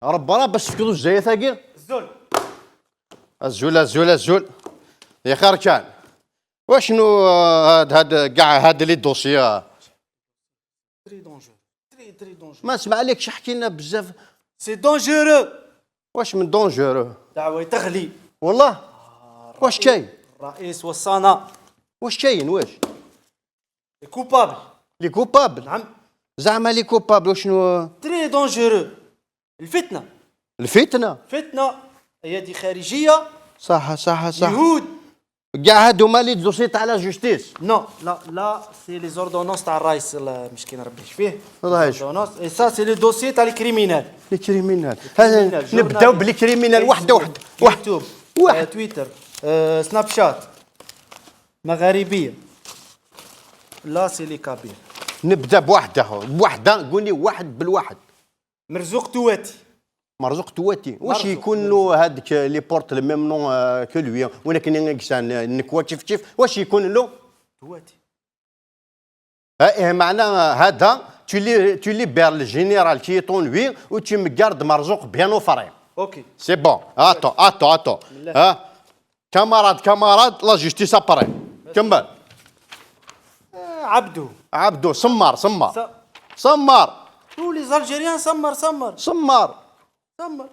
ربنا باش تفكروا الجاية ثاقي. الزول. الزول الزول الزول يا خير كان واشنو هاد كاع هاد les dossiers؟ très dangereux، très très dangereux. ما نسمع عليكش، حكي لنا بزاف. c'est dangereux. واش من dangereux؟ دعوة تغلي. والله واش كاين؟ الرئيس وصانا. واش كاين واش؟ les coupables. les coupables؟ نعم. زعما les coupables وشنو؟ très dangereux، الفتنة. الفتنه؟ فتنة، ايادي خارجية. صح. يهود. كاع هادو ما les dossiers تاع la justice؟ non، لا لا، c'est les ordonnances تاع الرئيس المسكين، ربي يشفيه. الله يشفيه. et ça c'est les dossiers تاع les criminels. les criminels؟ هذا نبداو ب les criminels وحده وحده واحد. يوتيوب. واحد. تويتر، سناب شات، مغاربيه. là c'est les Kabyles. نبدا بوحده بوحده، قولي واحد بالواحد. مرزوق تواتي. مرزوق تواتي واش؟ مرزوق. يكون له هذاك اللي porte le même nom que lui، ولكن نكوا كيف كيف، واش يكون له؟ تواتي. إيه معنى هذا tu libères le général qui est en lui ou tu me gardes مرزوق bien au frais. OK. C'est bon. Attends, attends, attends. ها camarade، camarade، la justice après. كمل. عبدو. عبدو سمار سمار سمار. tous les Algériens سمر سمر. سمار. سمر.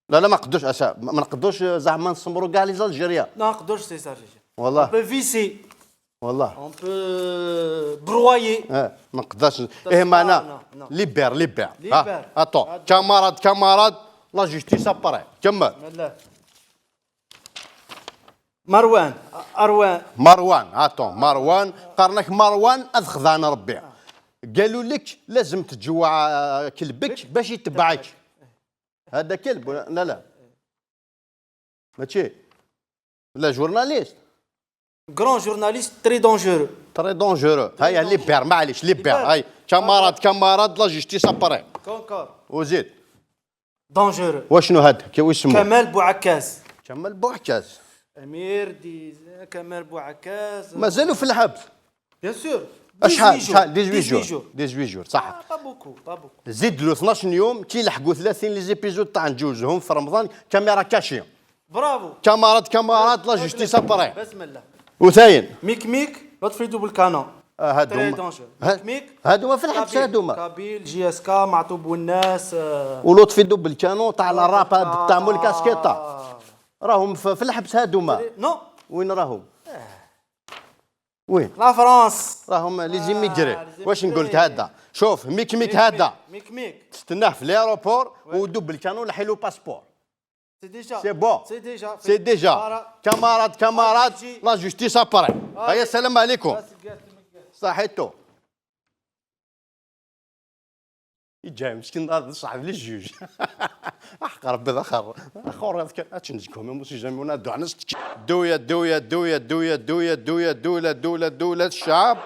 لا لا، ما نقدوش ما نقدوش زعما نسمروا كاع les Algériens. ما نقدرش les Algériens. والله. on peut visser. والله. on peut broyer. اه ما نقدرش، ايه معنا. non. libère، libère. libère. attends، camarade، camarade، la justice après. كمل. لا، مروان اروان. مروان، attends، مروان قرنك، مروان اذخذان ربي، قالوا لك لازم تجوع كلبك باش يتبعك. هذا كلب ولا لا؟ لا ماشي لا journaliste. grand journaliste، très dangereux. très dangereux. هيا libère، معليش libère. هاي camarade، camarade، la justice après. كونكور. وزيد. dangereux. وشنو هذا؟ كي اسمه؟ كمال بوعكاز. كمال بوعكاز. امير دي كمال بوعكاز. مازالوا في الحبس؟ bien sûr. اشحال شحال؟ 18 jours، 18 jours، صح. pas beaucoup، pas beaucoup. زيد له 12 يوم، تيلحقوا 30 les épisodes تاع نجوزهم في رمضان caméra cachée. bravo. camarade، camarade، la justice après. بسم الله. وثاين. ميك ميك، لطفي double canon. هادو très dangereux ميك ميك. هادو في الحبس هادو. Kabyles، JSK، معطوب والناس. ولطفي double canon تاع الراب تاع مول كاسكيطا، راهم في الحبس هادوما؟ non. وين راهم؟ وين؟ la France. راهم les immigrés. واش نقول لك؟ هذا شوف ميك ميك هذا. ميك ميك. تستناه في l'aéroport و double canon لحيلو passeport. c'est déjà. c'est bon. c'est déjà. c'est déjà. camarade، camarade، la justice après. هيا السلام عليكم، صحيتو. يجا مسكين هذا صاحب les juges، احق ربي اخر اخر اتشنجكم si jamais on دويا دويا دويا دويا دويا دويا دولة دولة دولة الشعب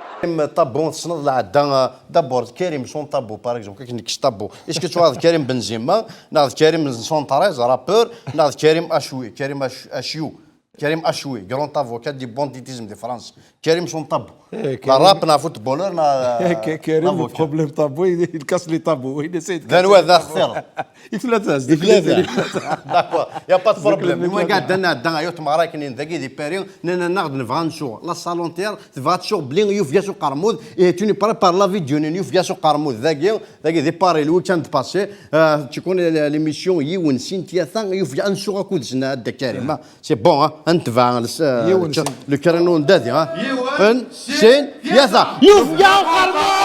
طابون تصنض العدا. d'abord كريم sans tabou، par exemple كي نكش tabou، est-ce que tu كريم بنزيما ناخذ كريم 113 rappeur ناخذ كريم اشوي، كريم اشيو، كريم اشوي grand avocat du banditisme de France، كريم sans tabou، لا rap نا footballeur نا كريم problème tabou، il casse les tabous، il essaie de ذا ذا خسر. يثلاثة. ثلاثة، d'accord، y a pas de problème. وين قاعد دنا دا يوت مراكنين ذاكي دي باري نانا ناخذ نبغى نشو la salle entière تبغى تشوف بلي يوفيا سو قرمود et tu prépares la vidéo يوفيا سو قرمود ذاكي ذاكي دي باري le week-end passé تكون l'émission يون سين تياثا يوفيا نسو اكود سنا هذا كريم. c'est bon، نتبع le créneau ندادي ها. يون سين ياثا يوفيا قرمود.